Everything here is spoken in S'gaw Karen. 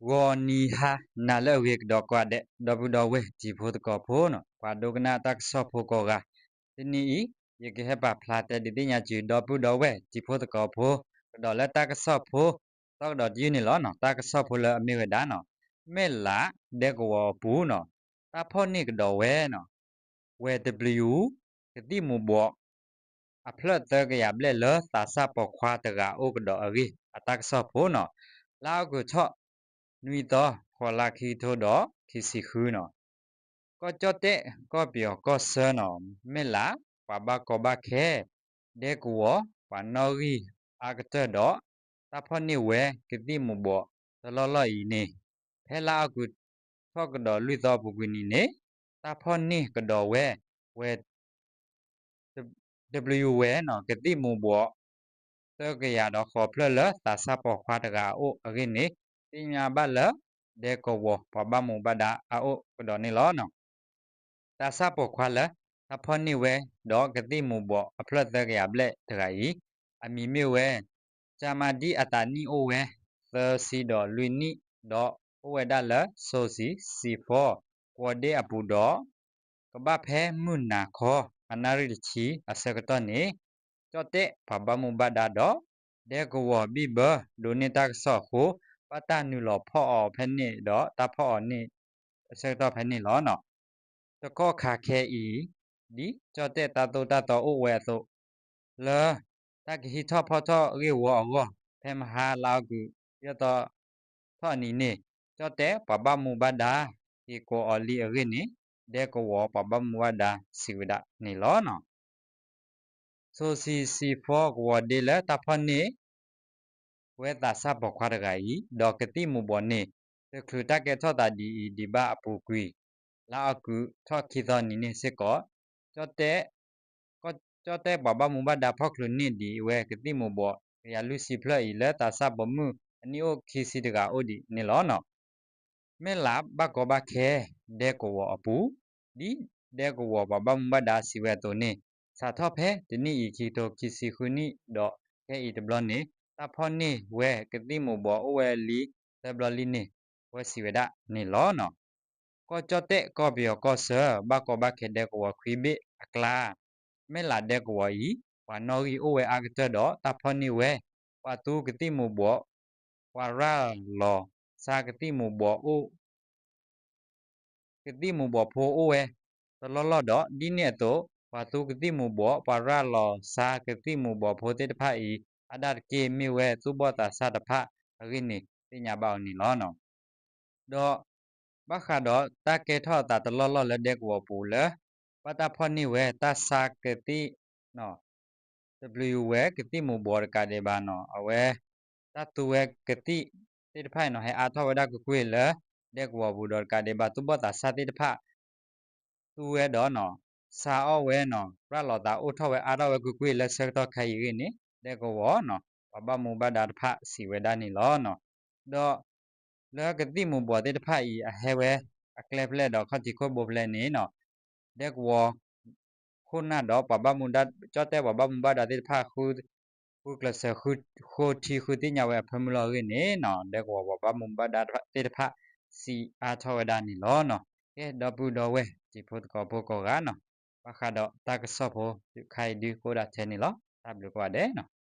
ဂီၤနံၤဟါနၤလၢအဂ့ၤကဒီးကိးဂၤဒဲး ဒီပုၢ်ဒီဝဲၢ်တံၤဖိသကိးဖိနီၤ ပှၤဒိကနၣ်တၢ်ကစီၣ်ဖိကိးဂၤ, တနံၤအံၤ ယကဟဲပာ်ဖျါတဲဒုးသ့ၣ်ညါစူၤ ဒီပုၢ်ဒီဝဲၢ်တံၤဖိသကိးဖိ ကဒီးလၢတၢ်ကစီၣ်ဖိ သီကဒီးတယုၢ်န့ၣ်လီၤနီၤ. တၢ်ကစီၣ်ဖိလၢအမ့ၢ်ဝဲဒၣ်နီၤ မဲၢ်လးဒဲကဝီၤအပူၤနီၤ တၢ်ဖီၣ်န့ၢ်ကဒီးဝဲနီၤ ဝဲၤ တဘျုးယူၤ ကသံၣ်မူၤဘှီး အဖျၢၣ်သၢကယၤဘျဲၣ်လၢသးစၢ်ပိာ်ခွါတဂၤအအိၣ်ကဒီးအဂ့ၢ် အတၢ်ကစီၣ်ဖိနီၤ လါအီကူးထီၣ် နွံသီ ဃိးလါ ခံကထိဒီးခံဆံဃုနီၤ ကီၢ်ကၠီၣ်တဲၣ် ကီၢ်ပယီၤကီၢ်ဆၢနီၤ မဲၢ်လး ပှၤဘၣ်ကီဘၣ်ခဲ ဒဲကဝီၤ ပှၤနီၣ်ဂံၢ်အါကတၢၢ်ဒီး တၢ်ဖီၣ်န့ၢ်ဝဲကသံၣ်မူၤဘှီးတလီၢ်လီၢ်အံၤန့ၣ် ဖဲလါအီကူးထီၣ်ကဒီးလွံၢ်သီအပူၤကွံာ်နံၤန့ၣ် တၢ်ဖီၣ်န့ၢ်ကဒီးဝဲ ဝဲ တဘျုးယူၤဝဲနီၤ ကသံၣ်မူၤဘှီး သၢကယၤဒီးဃိးဖျၢၣ်လၢသးစၢ်ပိာ်ခွါတဂၤအအိၣ်အဂ့ၢ်န့ၣ် သ့ၣ်ညါဘၣ်လၢ ဒဲကဝီၤပှၤဘၣ်မူဘၣ်ဒါအအိၣ်ကဒီးန့ၣ်လီၤ. သးစၢ်ပိာ်ခွါလၢ တၢ်ဖီၣ်န့ၢ်ဝဲဒီးကသံၣ်မူၤဘှီးအဖျၢၣ်သၢကယၤဘျဲၣ်တဂၤအံၤ အမံၤမ့ၢ်ဝဲ ကၠၤမၤဒံ အသးနံၣ်အိၣ်ဝဲ သၢဆံဒီးလွံၢ်နံၣ် ဒီးအိၣ်ဝဲဒၣ်လၢ စိၤစံၤ စံၤဖီ ကဝီၤဒ့အပူၤဒီး ကဘၣ်ဖဲမုၢ်နၤခီ အနၣ်ရံၣ်တဆံအဆၢကတီၢ်န့ၣ် ကၠီၣ်တဲၣ်ပှၤဘၣ်မူဘၣ်ဒါဒီး ဒဲကဝီၤဘံၣ်ဘၢဒိးန့ၢ်တၢ်ကစီၣ်အဃိ ဘၣ်တၢ်နုာ်လီၤဖီၣ်အီၤဖဲန့ၣ်ဒီး တၢ်ဖီၣ်အီၤန့ၣ်အဆၢကတီၢ်ဖဲန့ၣ်လီၤ. တကီၢ်ခါခဲအံၤ ဒ်ကၠီၣ်တဲၣ်တၢ်သိၣ်တၢ်သီအိၣ်ဝဲအသိး လၢ တၢ်ကဟံးထီၣ်ဖီၣ်ထီၣ်ဂ့ၢ်ဝီအဂီၢ် ဖဲမဟါလါအီကူး ယဲၢ်သီထီၣ်အနံၤန့ၣ် ကၠီၣ်တဲၣ်ပှၤဘၣ်မူဘၣ်ဒါ ဟ့ၣ်ကိးအီၤလံအဂ့ၢ်န့ၣ် ဒဲကဝီၤပှၤဘၣ်မူဘၣ်ဒါစံးဝဲဒၣ်န့ၣ်လီၤ. စိၤစံၤ စံၤဖီ ကဝီၤဒ့လၢတၢ်ဖီၣ်န့ၢ် ဝဲသးစၢ်ပိာ်ခွါတဂၤအံၤ ဒီးကသံၣ်မူၤဘှီးန့ၣ် တချုးတၢ်ကဲထီၣ်သးဒ်အံၤဒံးဘၣ်အပူၤကွံာ် လါအီကူးထီၣ်ခံသီနံၤန့ၣ်စ့ၢ်ကီး ကၠီၣ်တဲၣ် ကၠီၣ်တဲၣ်ပှၤဘၣ်မူဘၣ်ဒါဖီၣ်ချုးန့ၢ်ဒံးဝဲကသံၣ်မူၤဘှီး ကယၤလွံၢ်ဆံဖျၢၣ်အံၤ လၢသးစၢ်ပိာ်မုၣ်အနံၣ်အိၣ်ခံဆံတဂၤအိၣ်ဒံးန့ၣ်လီၤ. မဲၢ်လးဘၣ်ကီဘၣ်ခဲ ဒဲကဝီၤအပူၤ ဒ်ဒဲကဝီၤပှၤဘၣ်မူဘၣ်ဒါစံးဝဲအသိးန့ၣ် စးထီၣ်ဖဲတနံၣ်အံၤ ခံကထိခံဆံဃုနံၣ်ဒီး ခဲအံၤတဘျီန့ၣ် တၢ်ဖီၣ်န့ၢ်ဝဲကသံၣ်မူၤဘှီးအိၣ်ဝဲလံသၢဘျီလံန့ၣ် ဝဲစံးဝဲဒၣ်န့ၣ်လီၤ. ကီၢ်ကၠီၣ်တဲၣ် ကီၢ်ပယီၤကီၢ်ဆၢ ဘၣ်ကီဘၣ်ခဲဒဲကဝီၤခွံဘ့ၣ်အကျါ မဲၢ်လးဒဲကဝီၤအံၤ ပှၤနီၣ်ဂံၢ်အိၣ်ဝဲအါကတၢၢ်ဒီး တၢ်ဖီၣ်န့ၢ်ဝဲ ပှၤသူကသံၣ်မူၤဘှီး ပှၤရၤလီၤဆါကသံၣ်မူၤဘှီးအိၣ် ကသံၣ်မူၤဘှီးဖိအိၣ်ဝဲ တလီၢ်လီၢ်ဒီး ဒ်န့ၣ်အသိး ပှၤသူကသံၣ်မူၤဘှီး ပှၤရၤလီၤဆါကသံၣ်မူၤဘှီးဖိသ့ၣ်တဖၣ်အံၤ အါဒၣ်တက့ၢ်မ့ၢ်ဝဲသူၣ်ဘီၣ်သးစၢ်တဖၣ်အဂ့ၢ်န့ၣ် သ့ၣ်ညါဘၣ်အီၤန့ၣ်လီၤ. ဒီး ဘၣ်ဃးဒီးတၢ်ကဲထီၣ်အသးတလီၢ်လီၢ်လၢဒဲကဝီၤပူၤလၢ ဘၣ်တၢ်ဖီၣ်န့ၢ်ဝဲတၢ်ဆါကသံၣ် တဘျုးယူၤဝဲကသံၣ်မူၤဘှီးတကးဒံးဘၣ်နီၤ အဝဲ တၢ်သူဝဲကသံၣ်သ့ၣ်တဖၣ်အံၤနီၤ ဟဲအါထီၣ်ဝဲဒၣ်ကွ့ၢ်ကွ့ၢ်လၢ ဒဲကဝီၤပူၤဒီးတကးဒံးဘၣ် သူၣ်ဘီၣ်သးစၢ်သ့ၣ်တဖၣ် သူဝဲဒီးနီၤ ဆါအီၣ်ဝဲနီၤ ရၤလီၤသးအိၣ်ထီၣ်ဝဲအါထီၣ်ဝဲကွ့ၢ်ကွ့ၢ်လၢဆၢကတီၢ်ခဲအံၤအဂ့ၢ်န့ၣ် ဒဲကဝီၤနီၤ ပှၤဘၣ်မူဘၣ်ဒါတဖၣ်စံးဝဲဒၣ်န့ၣ်လီၤ. ဒီး လၢကသံၣ်မူၤဘှီးသ့ၣ်တဖၣ်အံၤ အဟဲဝဲအကျဲဖဲလဲၣ်ဒီးခီၣ်ထံးခိၣ်ဘိဖဲလဲၣ်န့ၣ်နီၤ ဒဲကဝီၤ ခိၣ်နၢ်ဒီးပှၤဘၣ်မူ ကၠီၣ်တဲၣ်ပှၤဘၣ်မူဘၣ်ဒါသ့ၣ်တဖၣ် ဃုကျဲးစၢးဃုထံဃုသ့ၣ်ညါဝဲအဖၢမုၢ်လီၤအဂ့ၢ်န့ၣ်နီၤ ဒဲကဝီၤပှၤဘၣ်မူဘၣ်ဒါသ့ၣ်တဖၣ် စံးအါထီၣ်ဝဲဒၣ်န့ၣ်လီၤ. ကဲ ဒီပုၢ်ဒီဝဲၢ်တံၤဖိသကိးဖိကိးဂၤနီၤ ဘၣ်ဃးဒီးတၢ်ကစီၣ်ဖိခါအံၤဒုးကအိၣ်ဒၣ်ထဲန့ၣ်လီၤ. တၢ်ဘျုးကိးဂၤဒဲးနီၤ.